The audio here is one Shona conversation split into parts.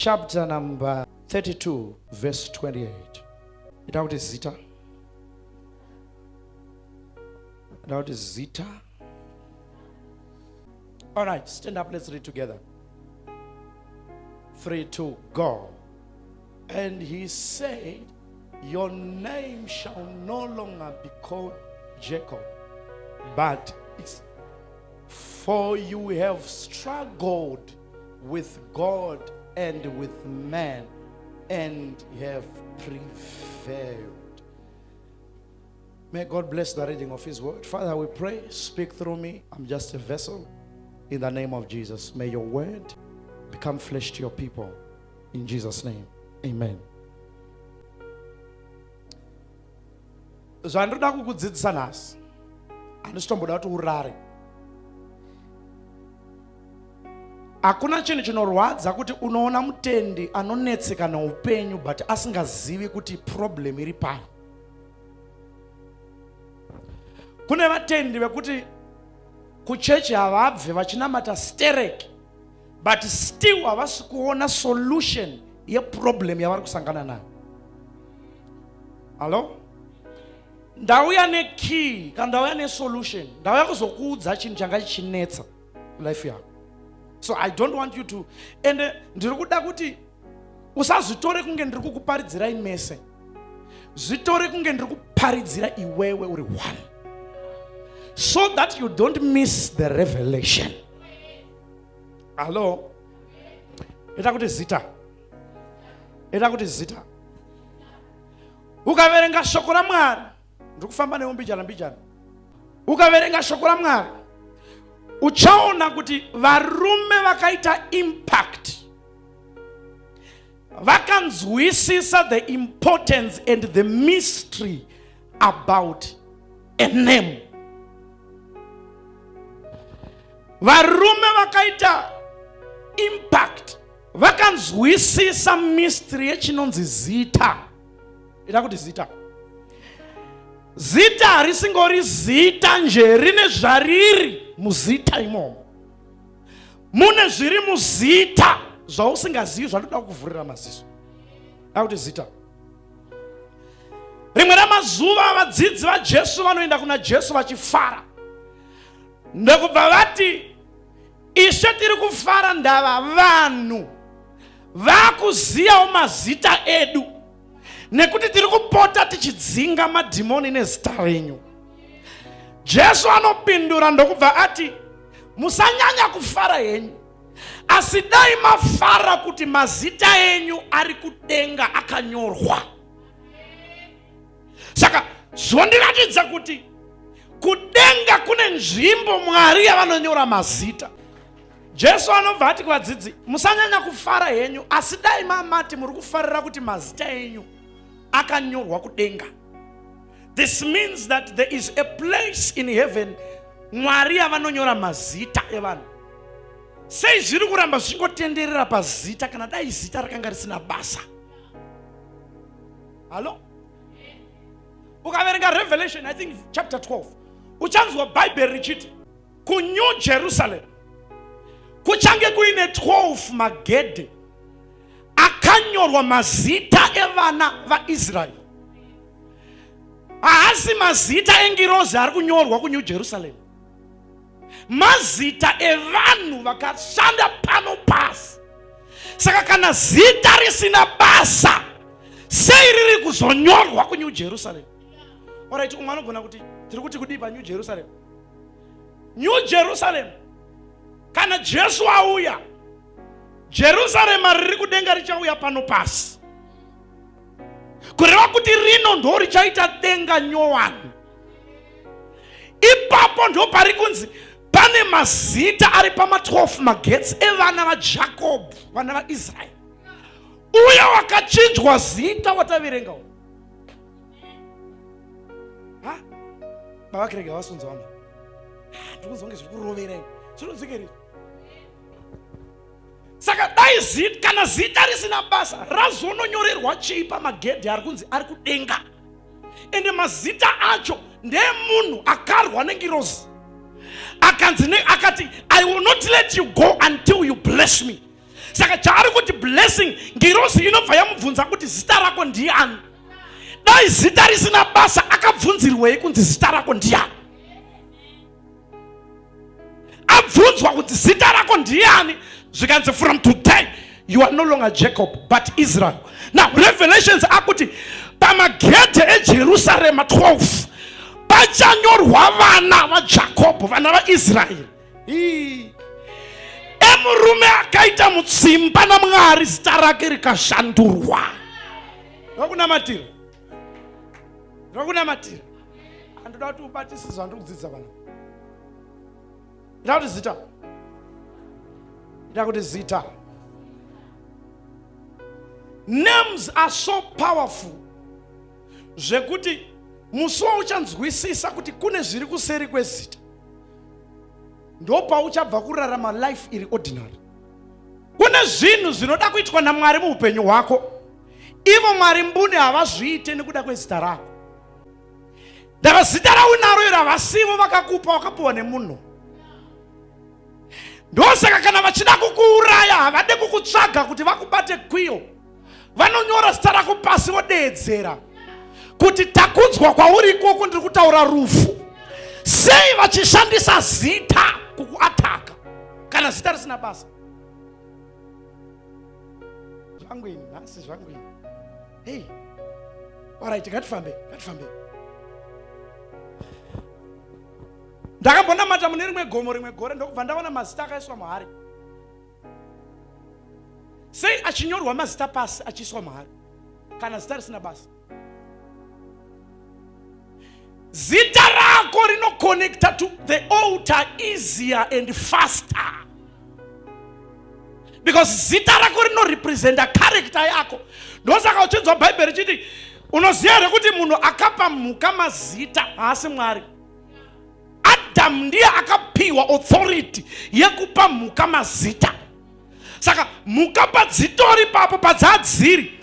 Chapter number 32 verse 28. Ita kuti zita. Ita kuti zita. All right, stand up, let's read together. 3, 2, go. And he said, Your name shall no longer be called Jacob, but it's for you have struggled with God and with man and have prevailed. May God bless the reading of His word. Father, we pray, speak through me. I'm just a vessel. In the name of Jesus, may your word become flesh to your people. In Jesus' name, amen. Zvandinoda kukudzidzisa nhasi handisi tomboda kuti urare. Hakuna chinhu chinorwadza kuti unoona mutendi anonetseka neupenyu but asingazivi kuti problem iri pai. Kune vatendi vekuti kuchechi havabve vachinamata stereki but still havasi kuona solution yeproblem yavari kusangana nayo. Hallo, ndauya nekey kana ndauya nesolution, ndauya kuzokuudza chinhu changa chichinetsa life yako. So I don't want you to, and ndiri kuda kuti usazvitore kunge ndiri kukuparidzirai mese, zvitore kunge ndiri kuparidzira iwewe uri one, so that you don't miss the revelation. Hallo, ita kuti zita, ita kuti zita. Ukaverenga shoko raMwari, ndiri kufamba newe mbijana mbijana. Ukaverenga shoko raMwari uchaona kuti varume vakaita impact vakanzwisisa the importance and the mystery about a name. Varume vakaita impact vakanzwisisa mystery yechinonzi zita. Ida kuti zita, zita harisingori zita nje, rine zvariri muzita imomo. Mune zviri muzita zvausingazivi zvanoda kuvhurira maziso. Da kuti zita. Rimwe ramazuva vadzidzi vaJesu vanoenda kuna Jesu vachifara, ndokubva vati, Ishe, tiri kufara ndava vanhu vakuziyawo mazita edu, nekuti tiri kupota tichidzinga madhimoni nezita renyu. Jesu anopindura ndokubva ati, musanyanya kufara henyu, asi dai mafara kuti mazita enyu ari kudenga akanyorwa. Saka zvondiratidza kuti kudenga kune nzvimbo Mwari yavanonyora mazita. Jesu anobva ati kuvadzidzi, musanyanya kufara henyu, asi dai mamati muri kufarira kuti mazita enyu akanyorwa kudenga. This means that there is a place in heaven Mwari yavanonyora mazita evanhu. Sei zviri kuramba zvichingotenderera pazita kana dai zita rakanga risina basa? Hallo, ukaverenga Revelation, I think chapter 12, uchanzwa Bhaibheri richiti kuNew Jerusalem kuchange kuine 12 magedhe akanyorwa mazita evana vaIsraeri. Haasi mazita engirozi ari kunyorwa kuNew Jerusalem, mazita evanhu vakashanda pano pasi. Saka kana zita risina basa, sei riri kuzonyorwa kuNew Jerusalem? Alright, umwe anogona kuti tiri kuti kudii paNew Jerusalem? New Jerusalem, kana Jesu auya, Jerusarema riri kudenga richauya pano pasi, kureva kuti rino ndo richaita denga nyowani. Ipapo ndo pari kunzi pane mazita ari pama12 magetsi evana vaJacob, vana vaIsraeri, uye wakachinjwa zita wataverenga. Ha, baba kirega vasunza vama, ndikunzwa kunge zviri kurovera ini, zvinonzwika here? Saka dai zita, kana zita risina basa, razononyorerwa chii pamagedhi ari kunzi ari kudenga? Ende mazita acho ndeemunhu akarwa nengirozi, akanzi akati, I will not let you go until you bless me. Saka chaari kuti blessing, ngirozi inobva yamubvunza kuti zita rako ndiani. Dai zita risina basa, akabvunzirwei kunzi zita rako ndiani? Abvunzwa kuti zita rako ndiani, zvikanzi from today you are no longer Jacob but Israel. Now Revelations akuti pamagedhe eJerusarema 12 pachanyorwa vana vaJakobho, vana vaIsraeri. Emurume akaita mutsimba naMwari, zita rake rikashandurwa. Ndokunamatira, ndokunamatira. Andoda kuti ubatisise zvandiri kudzidza vana. Nda kuti zita, nda kuti zita. Names are so powerful zvekuti musi wauchanzwisisa kuti kune zviri kuseri kwezita, ndopauchabva kurarama life iri ordinary. Kune zvinhu zvinoda kuitwa naMwari muupenyu hwako, ivo Mwari mbune havazviite nekuda kwezita rako. Ndava zita raunaro iro havasivo vakakupa, wakapiwa nemunhu. Ndosaka kana vachida kukuuraya havade kukutsvaga kuti vakubate kwiyo, vanonyora zita rako pasi vodeedzera kuti takunzwa kwauri ikoko, ndiri kutaura rufu. Sei vachishandisa zita kukuataka kana zita risina basa? Zvangu ini nhasi, zvangu ini. Hey, alright, ngatifambe, ngatifambe. Ndakambonamata mune rimwe gomo rimwe gore, ndokubva ndaona mazita akaiswa muhari. Sei achinyorwa mazita pasi achiiswa muhari kana zita risina basa? Zita rako rinoconnecta to the altar easier and faster because zita rako rinorepresenta character yako. Ndosaka uchinzwa Bhaibheri richiti, unoziva here kuti munhu akapa mhuka mazita haasi Mwari? Adamu ndiye akapiwa authority yekupa mhuka mazita. Saka mhuka padzitori papo padzadziri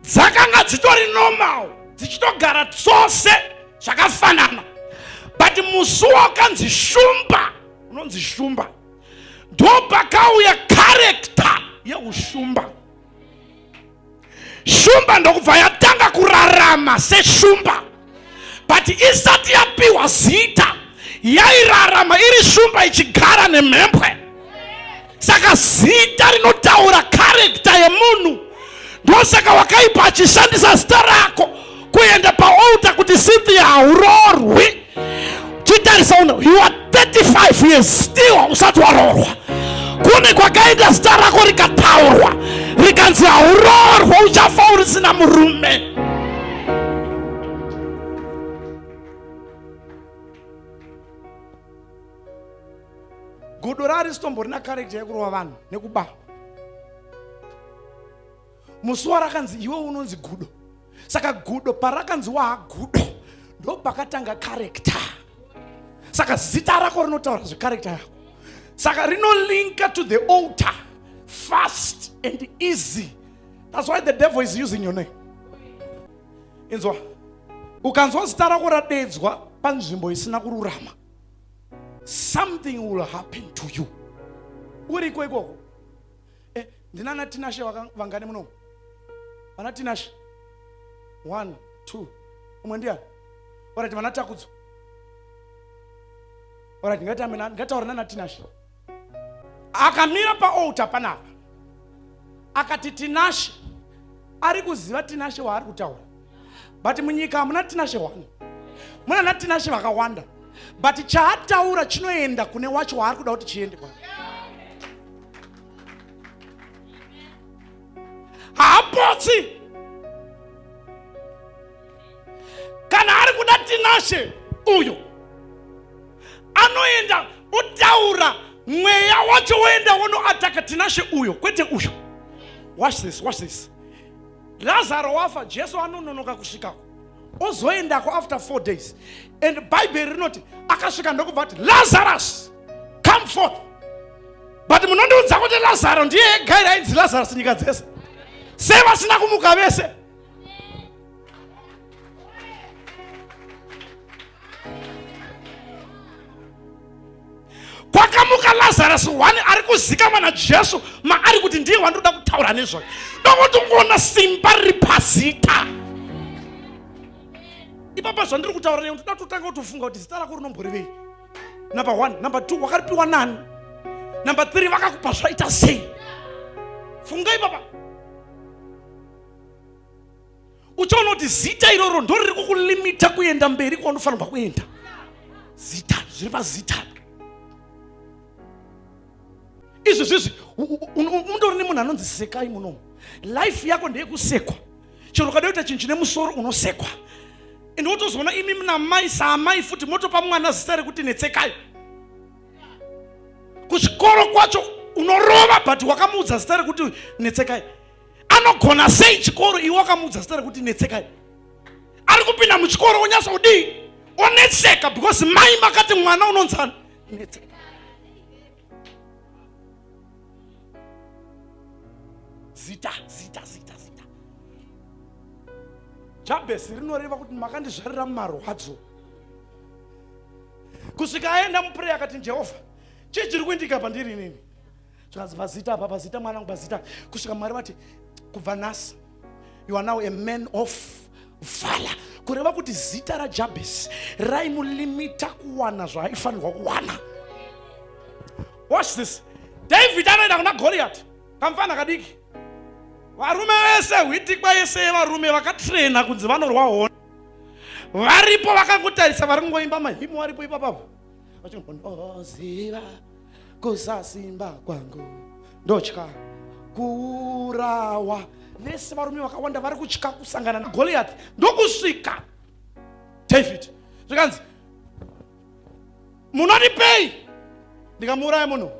dzakanga dzitori normal, dzichitogara tsose zvakafanana, but musi wakanzi shumba unonzi shumba, ndopakauya karekta yeushumba. Shumba ndokubva yatanga kurarama seshumba, but isati yapiwa zita yairarama iri shumba ichigara nemhembwe. Saka zita rinotaura karekta yemunhu. Ndosaka wakaipa achishandisa zita rako kuenda paaltar kuti Cynthia haurorwi. Chitarisa uno, you are 35 years still usati waroorwa. Kune kwakaenda zita rako rikataurwa rikanzi haurorwa, uchafa urisina murume. Gudo raaritomborina karekta yekurova vanhu nekuba. Musi warakanzi iwe unonzi gudo, saka gudo parakanzi waagudo ndopakatanga karekta. Saka zita rako rinotaura zvekarekta yako, saka rinolinka to the altar fast and easy. That's why the devil is using your name. Inzwa, ukanzwa zita rako radedzwa panzvimbo isina kururama, something will happen to you uriko ikoko. Ndinana Tinashe vangani muno? Vana Tinashe 1 2, umwe ndiani? Alright, vana Takudzo. Alright, ngataura nana Tinashe. Akamira paaltar panapa akati Tinashe, ari kuziva Tinashe waari kutaura, but munyika hamuna Tinashe one, muna na Tinashe vakawanda, but chaataura chinoenda kune wacho waari kuda kuti chiende kwa. Haapotsi. Kana ari kuda Tinashe uyo, anoenda otaura, mweya wacho woenda wonoataka Tinashe uyo, kwete uyo. Watch this, watch this. Lazaro wafa, Jesu anononoka kusvikako, ozoendako after 4 days, and Bhaibheri rinoti akasvika ndokubva ati, "Lazarus, come forth." But munondiudza kuti Lazaro ndiye ega here ainzi Lazarus nyika dzese? Sei vasina kumuka vese? Kwakamuka Lazarus one ari kuzikamwa naJesu maari kuti ndiye wandinoda kutaura nezvake. Ndokuti simba riri pazita. Ipapa zvandiri kutaura newe ndoda kutotanga kutofunga kuti zita rako rinomborevei. Number 1, number 2 wakaripiwa nani? Number 3 vakakupa zvaita sei? Funga ipapa. Uchaona kuti zita iroro ndoriri kukulimita kuenda mberi kwaunofanirwa kuenda. Zita zviri pazita. Izvi zvizvi undori nemunhu anonzi Sekai munomu. Life yako ndeyekusekwa. Chero ukada kuita chinhu chine musoro unosekwa. Ende wotozoona imi namai saamai futi motopa mwana zita rekuti Netsekai. Kuchikoro kwacho unorova but wakamuudza zita rekuti Netsekai. Anogona sei chikoro iwe wakamuudza zita rekuti Netsekai? Ari kupinda muchikoro onyatsa kudii? Onetseka because mai makati mwana unonzani Netsekai. Zita, zita, zita, zita. Jabhesi rinoreva kuti makandizvarira mumarwadzo. Kusvika aenda muprayer akati Jehovha, chii chiri kuitika pandiri inini? Zvikanzi pazita apa, pazita mwanangu, pazita. Kusvika Mwari vati kubva nhasi you are now a man of valor. Kureva kuti zita raJabhesi raimulimita kuwana zvaaifanirwa kuwana. Watch this. David anoenda kuna Goliath, kamfana kadiki. Varume vese hwitikwa yese yevarume vakatraina kunzi vanorwa hondo varipo vakangotarisa, vari kungoimba mahimu varipo ipapapo vachingondoziva kusasimba kwangu ndotya kuurawa. Vese varume vakawanda vari kutya kusangana naGoliath. Ndokusvika David zvikanzi munondipei ndikamuuraya munhu,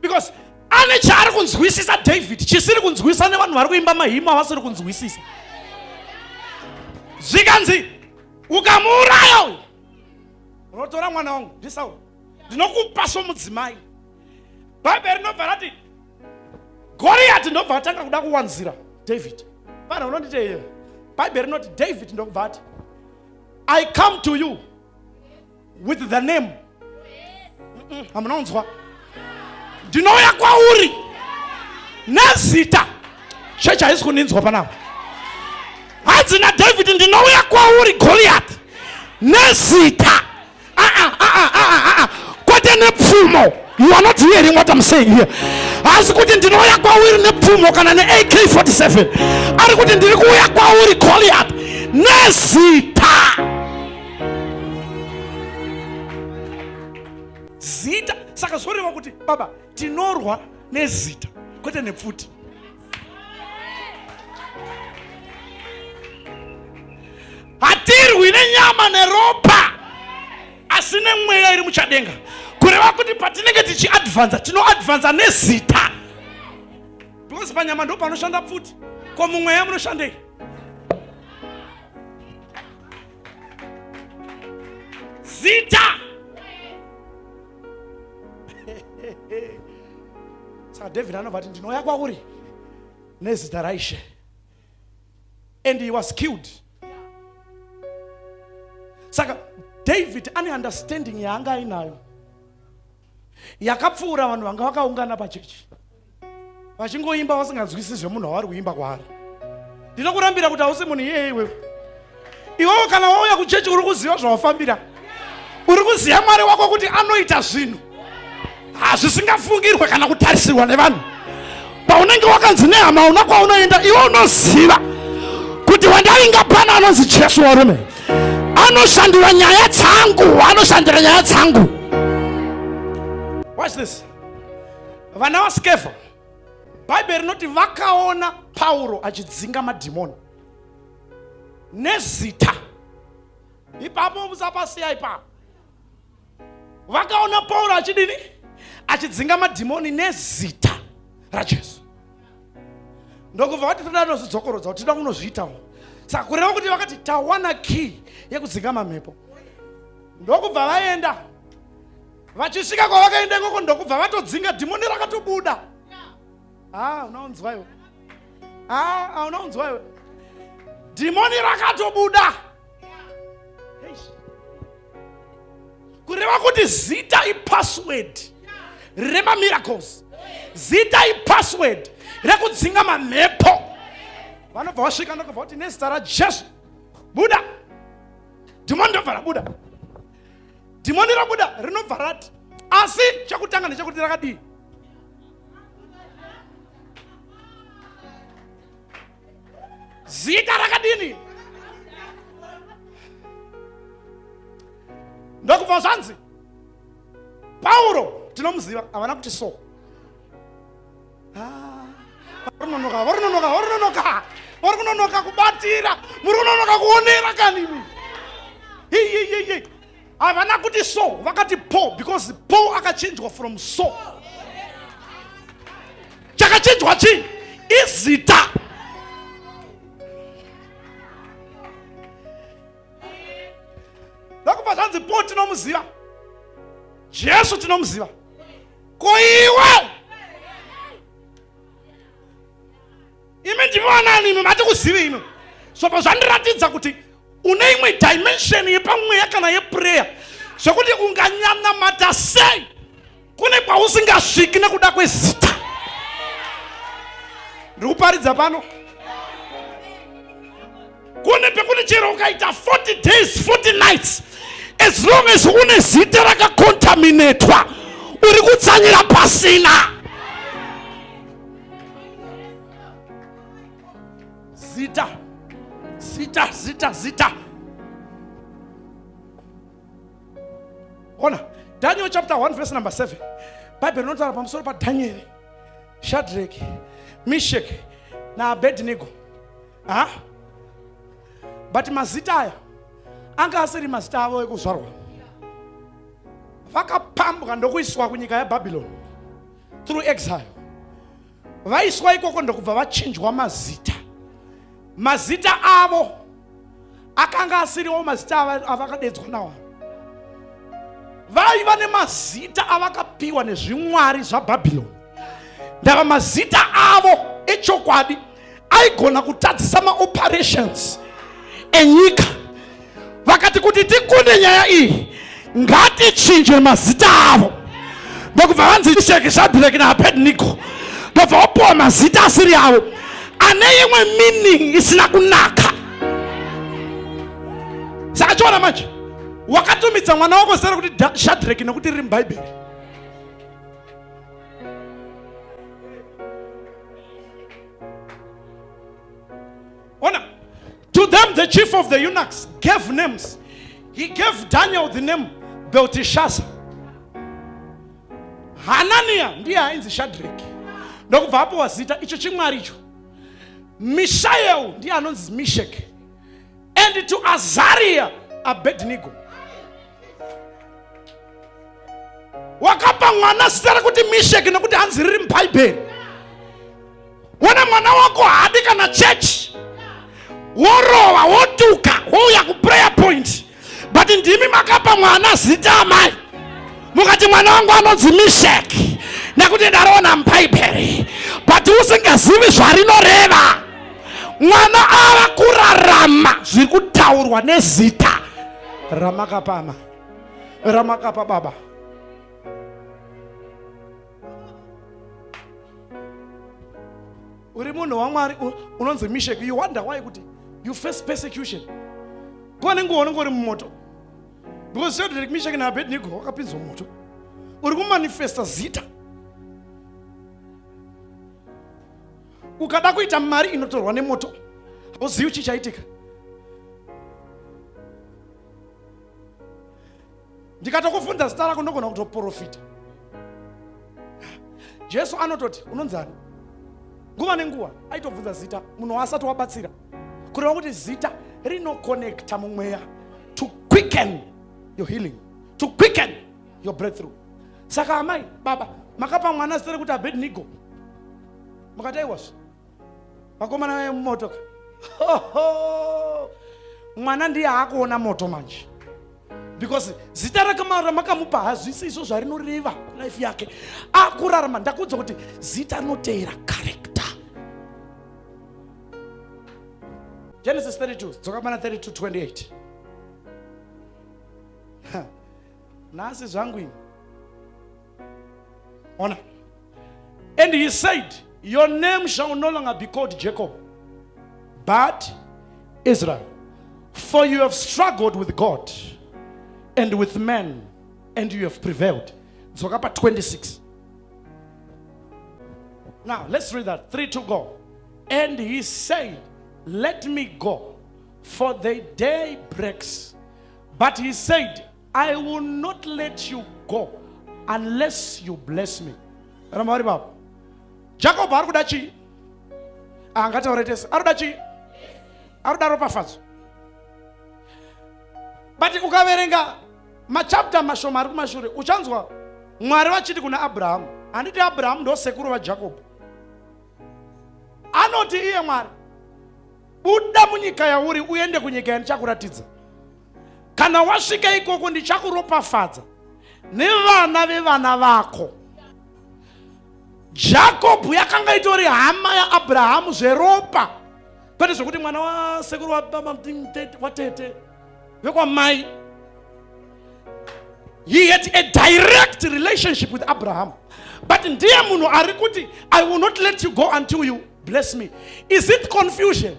because ane chaari kunzwisisa David chisiri kunzwisa nevanhu vari kuimba mahimu avasiri kunzwisisa. Zvikanzi ukamuuraya uyu unotora mwana wangu ndiSauro, ndinokupa somudzimai. Bhaibheri rinobva rati Goliath ndobva atanga kuda kuwanzira David. Vanhu vanonditi Bhaibheri rinoti David ndokubva ati I come to you with the name. Hamuna kunzwa? Ndinouya kwauri nezita. Chechi haisi kuninzwa panapa. Hanzi naDavid ndinouya kwauri Goliath nezita. Kwete nepfumo. You are not hearing what I'm saying here. Asi kuti ndinouya kwauri nepfumo kana ne-AK-47. Ari kuti ndiri kuuya kwauri Goliath nezita. Zita. Saka zvoreva kuti baba tinorwa nezita kwete nepfuti. Hatirwi nenyama neropa asi nemweya iri muchadenga. Kureva kuti patinenge tichiadvanza tinoadvanza nezita, because panyama ndo panoshanda pfuti. Ko mumweya munoshandei? Zita. Saka David anobva ati ndinouya kwauri nezita raIshe, and he was killed. Saka David ane understanding yaanga ainayo yakapfuura vanhu vanga vakaungana pachechi vachingoimba vasinganzwisisi zvemunhu wavari kuimba kwaari. Ndinokurambira kuti hausi munhu iyeye iwewe. Iwewe kana wauya kuchechi uri kuziva zvawafambira, uri kuziva Mwari wako kuti anoita zvinhu hazvisingafungirwe kana kutarisirwa nevanhu. Paunenge wakanzi nehama una kwaunoenda, iwe unoziva kuti wandainga pano anonzi Jesu warume, anoshandura nyaya dzangu, anoshandura nyaya dzangu. Watch this. Vana vaSkeva, Bhaibheri rinoti vakaona Pauro achidzinga madhimoni nezita. Ipapo musapasiya ipapo. Vakaona Pauro achidini? Achidzinga madhimoni nezita raJesu. Ndokubva vati toda nozvidzokorodza kuti toda kunozviitawo. Saka kureva kuti vakati tawana key yekudzinga mamhepo. Ndokubva vaenda. Vachisvika kwavakaenda ikoko ndokubva vatodzinga dhimoni rakatobuda. Ah, unaunzwa iwe. Ah, unaunzwa iwe. Dhimoni rakatobuda. Kureva kuti zita ipassword. remamiracles. Zita ipassword rekudzinga mamhepo. Vanobva vasvika ndokubva kuti nezita raJesu buda. Dhimoni ndobva rabuda. Dhimoni rabuda rinobva rati, asi chekutanga ndechekuti rakadii? Zita rakadini? Ndokubva zvanzi Pauro tinomuziva, havana kuti so. Ah, varikunonoka, varikunonoka, varikunonoka, vari kunonoka kubatira, muri kunonoka kuonera kanimi. Iyi havana kuti so, vakati Paul, because Paul akachinjwa from so. Chakachinjwa chii? Izita. Ndokubva zvanzi Paul tinomuziva, Jesu tinomuziva, ko iwe imi ndimi vanani? Imi mati kuzivi imi. Zvobva zvandiratidza kuti une imwe dimension yepamweya kana yeprayer, zvekuti unganyanamata sei kune kwausingasviki nekuda kwezita. Ndiri kuparidza pano kune pekuti chero ukaita 40 days 40 nights, as long as une zita rakakontaminetwa, uri kutsanyira pasina. Zita, zita, zita, zita. Ona Daniel chapter 1 verse number 7. Bhaibheri rinotaura pamusoro paDhanieri, Shadrach, Meshach naAbednego. Ha? But mazita aya anga asiri mazita avo ekuzvarwa. Vakapambwa ndokuiswa kunyika yeBhabhiloni through exile. Vaiswa ikoko ndokubva vachinjwa mazita. Mazita avo akanga asiriwo mazita avakadedzwa nawo. Vaiva nemazita avakapiwa nezvimwari zvaBhabhiloni. Ndava mazita avo echokwadi aigona kutadzisa maoperations enyika. Vakati kuti tikunde nyaya iyi, ngatichinje mazita avo. Ndokubva vanzi Meshaki, Shadraki naAbednego, ndobva vapuwa mazita asiri avo ane imwe meaning isina kunaka. Saka chiona manje, wakatumidza mwana wako zita rekuti Shadraki nekuti riri muBhaibheri. Ona, to them the chief of the eunuchs gave names. He gave Daniel the name Belteshazzar. Hanania ndiye ainzi Shadrach. Ndokubva apiwa zita icho chimwari icho. Mishael ndiye anonzi Meshach. And to Azariah Abednego. Wakapa mwana zita rekuti Meshach nekuti hanzi riri muBhaibheri. Wona mwana wako haadi kana church, worova wotuka, wouya kuprayer point, but ndimi makapa mwana zita amai, mukati mwana wangu anonzi Meshach nekuti ndariona muBhaibheri, but usingazivi zvarinoreva. Mwana ava kurarama zviri kutaurwa nezita ramakapa amai, ramakapa baba. Uri munhu waMwari unonzi Meshach, you wonder why kuti you face persecution. Nguva nenguva unenge uri mumoto, because Shadrach, Meshach naAbednego wakapinzwa mumoto. Uri kumanifesta zita. Ukada kuita mari inotorwa nemoto, hauzivi chichaitika. Ndikatokubvunza zita rako ndogona kutoprofita. Jesu anototi unonzani nguva nenguva aitobvunza zita munhu waasati wabatsira, kureva kuti zita rinokonekta mumweya to quicken your healing, to quicken your breakthrough. Saka amai baba makapa mwana zita rekuti Abednego, mukati aiwazve vakomana vaye mumoto, mwana ndiye aakuona moto manje, because zita ramakamupa hazvisi izvo zvarinoreva kulife yake akurarama. Ndakuudza kuti zita rinoteera character. Genesis 32, dzoka pana 32 28. Nhasi zvangu ini. Ona. And he said, Your name shall no longer be called Jacob, but Israel. For you have struggled with God and with men, and you have prevailed. Dzoka pa 26. Now, let's read that. 3 to go. And he said, Let me go, for the day breaks. But he said, I will not let you go unless you bless me. Ramba vari baba. Jacob ari kuda chii? Ah, ngataure tese. Ari kuda chii? Ari kuda ropafadzo. But ukaverenga machapter mashoma ari kumashure uchanzwa Mwari vachiti kuna Abrahamu, handiti Abrahamu ndosekuru vaJacob. Anoti iye Mwari, buda munyika yauri uende kunyika yandichakuratidza. Kana wasvika ikoko ndichakuropafadza nevana vevana vako. Jakobho yakanga itori hama yaAbrahamu zveropa, kwete zvekuti mwana wasekuru wababa watete vekwamai. He had a direct relationship with Abraham. But ndiye munhu ari kuti I will not let you go until you bless me. Is it confusion?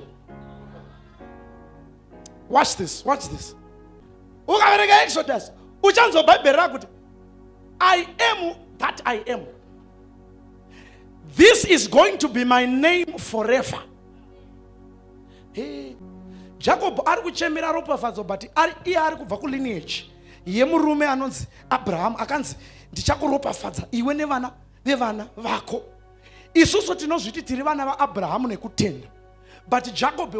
Watch this, watch this. Ukaverenga Exodus, uchanzwa Bhaibheri rakuti I am that I am. This is going to be my name forever. Hey, Jacob ari kuchemera ropafadzo but ari iye ari kubva kulineage yemurume anonzi Abraham akanzi ndichakuropafadza iwe nevana vevana vako. Isusu tinozviti tiri vana vaAbrahamu nekutenda. But Jacob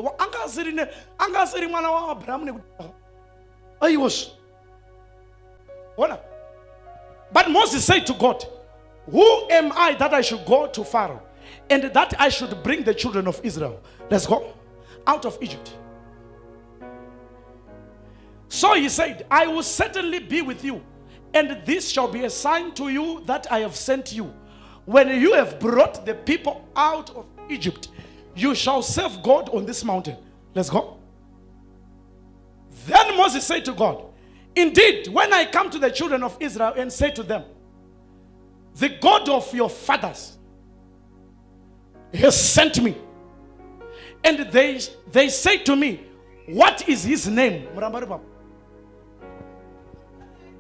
anga asiri mwana waAbrahamu nekutenda. Aiwosvo. Ona. But Moses said to God, Who am I that I should go to Pharaoh and that I should bring the children of Israel? Let's go. Out of Egypt. So he said, I will certainly be with you, and this shall be a sign to you that I have sent you. When you have brought the people out of Egypt, you shall serve God on this mountain. Let's go. Then Moses said to God, Indeed, when I come to the children of Israel and say to them, The God of your fathers has sent me. And they, they say to me, What is his name?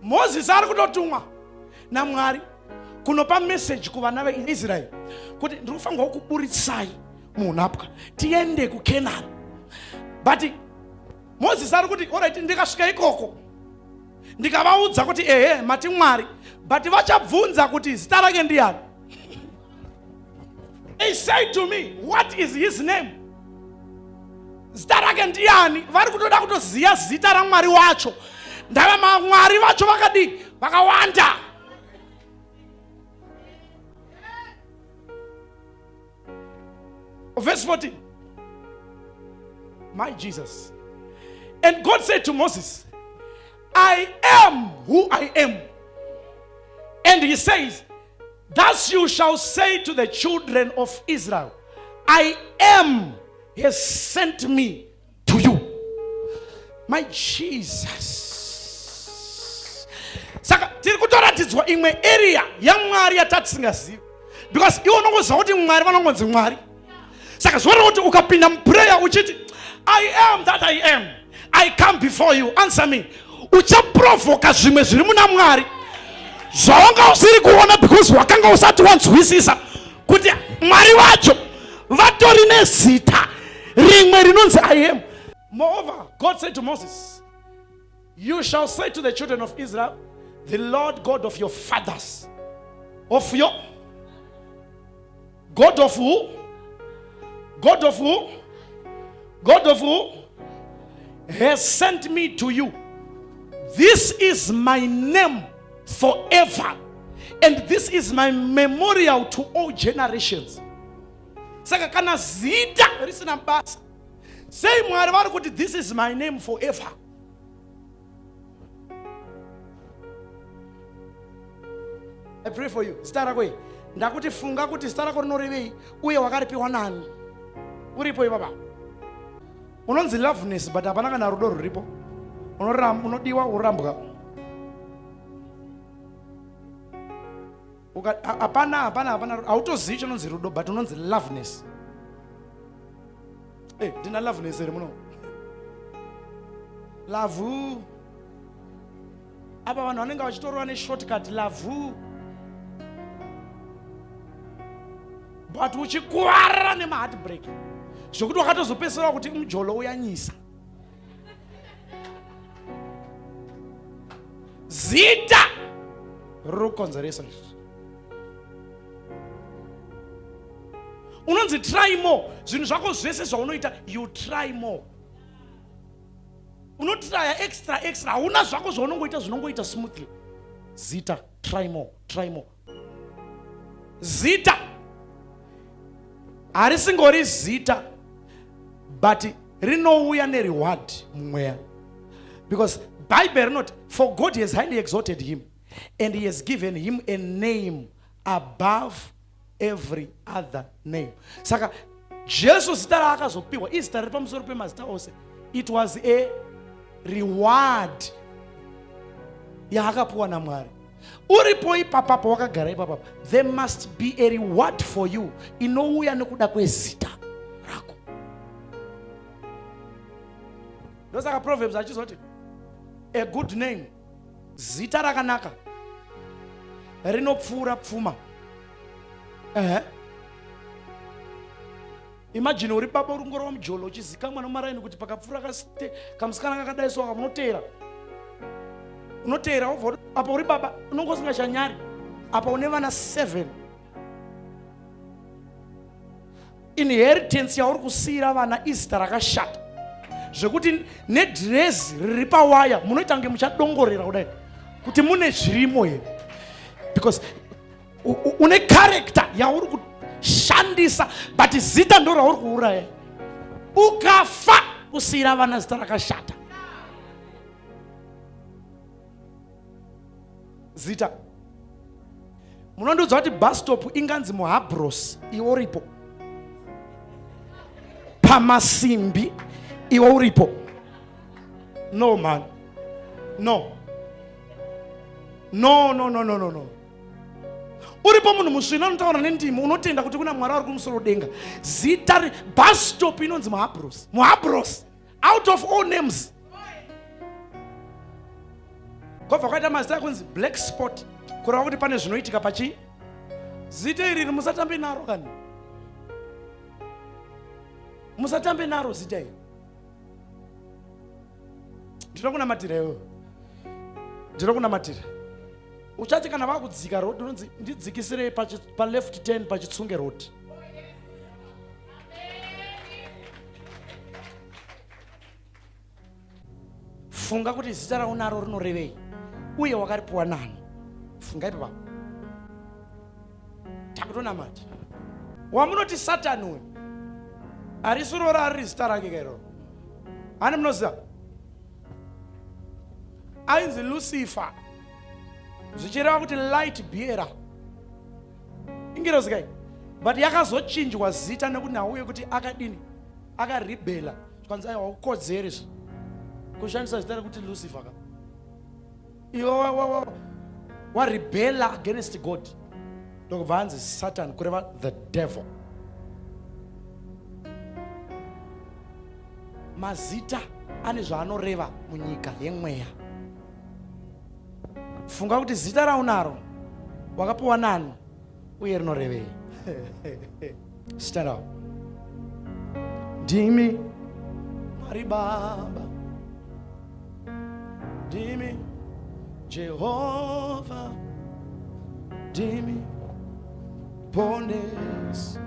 Moses ari kutotumwa naMwari kunopa message kuvana veIsraeri kuti ndiri kufanirwa kuburitsai muunhapwa tiende kuKenani. But Moses ari kuti alright, ndikasvika ikoko ndikavaudza kuti ehe mati Mwari, but vachabvunza kuti zita rake ndiani. They say to me, what is his name? Zita rake ndiani? Vari kutoda kutoziva zita raMwari wacho. Ndava Mwari vacho vakadii? Vakawanda. Verse 14. My Jesus. And God said to Moses, I am who I am. And he says, Thus you shall say to the children of Israel, I am has sent me to you. My Jesus. Saka tiri kutoratidzwa imwe area yaMwari yatatisingazivi, because iwe unongoziva kuti Mwari vanongonzi Mwari. Saka zvoreva kuti ukapinda muprayer uchiti I am that I am, I come before you, answer me, uchaprovoka zvimwe zviri muna Mwari zvawanga usiri kuona, because wakanga usati wanzwisisa kuti Mwari vacho vatori nezita rimwe rinonzi I am. Moreover, God said to Moses, You shall say to the children of Israel, the Lord God of your fathers, of your God of who? God of who? God of who? Has sent me to you. This is my name forever, and this is my memorial to all generations. Saka kana zita risina basa, sei Mwari vari kuti this is my name forever? I pray for you. Zita rako iri ndakuti funga kuti zita rako rinorevei uye wakaripiwa nani. Uripo ipapa unonzi loveness, but hapana kana rudo ruripo. Unodiwa, urambwa. Hapana, hapana, hapana, hautozivi chinonzi rudo, but unonzi loveness. Hey, ndina loveness here muno? Love. Apa vanhu vanenge vachitorova neshortcut love, but uchikuvara nemaheartbreak zvekuti wakatozopesera kuti mujolo uyanyisa. Zita riri kukonzeresa izvi. Unonzi try more. Zvinhu zvako zvese zvaunoita, you try more, unotraya extra extra. Hauna zvako zvaunongoita zvinongoita smoothly. Zita, try more, try more. Zita harisingori zita, but rinouya nereward mumweya, because Bible rinoti, "For God has highly exalted him and he has given him a name above every other name." Saka Jesu, zita raakazopiwa izita riri pamusoro pemazita ose. It was a reward yaakapiwa naMwari. Uripo ipapapo, wakagara ipapapa, there must be a reward for you inouya nekuda kwezita rako. Ndosaka Proverbs achizoti, "A good name," zita rakanaka, "rinopfuura pfuma." Ehe, imagine uri baba, uri ngoro wamujolo, uchizikamwa nomaraini kuti pakapfuura kamusikana kakadai, so unoteera, unoteera, wobva apa uri baba unonge usingachanyari. Apa une vana 7. Inheritance yauri kusiyira vana izita rakashata, zvekuti nedhirezi riri pawaya munoita kunge muchadongorera kudai kuti mune zvirimo here, because une character yauri kushandisa, but zita ndo rauri kuuraya. Ukafa, kusiyira vana zita rakashata. Zita, munondiudza kuti bus stop inganzi Muhabros, iwe uripo pamasimbi, iwe uripo? No man, no, no, no, no, no, no, no. Uripo munhu musvina unotaura nendimi, unotenda kuti kuna Mwari ari kumusoro denga. Zita bus stop inonzi Muhabros. Muhabros, out of all names. Kwabva kwaita mazita ekunzi Black Spot, kureva kuti pane zvinoitika pachii. Zita iri musatambe naro kani, musatambe naro zita iri. Ndinokunamatira iwewe, ndinokunamatira. Uchati kana vakudzika road, unonzi ndidzikisirei paleft 10 paChitsunge Road. Funga kuti zita raunaro rinorevei uye wakaripiwa nani. Funga ipapa, takutonamata. Wamunoti Satani uyu, harisi rora, riri zita rake kairoro. Hani munoziva ainzi Lucifer, zvichireva kuti light bearer, ingirozi kai, but yakazochinjwa zita nekuti nhau yekuti akadini, akarebela, zvikanzi aiwa, ukodzeri kushandisa zita rekuti Lucifer ka, iwe warebela against God. Ndokubva anzi Satan, kureva the devil. Mazita ane zvaanoreva munyika yemweya. Funga kuti zita raunaro wakapiwa nani uye rinorevei. Stand up. Ndimi Mwari Baba, ndimi Jehovha, ndimi Ponesi.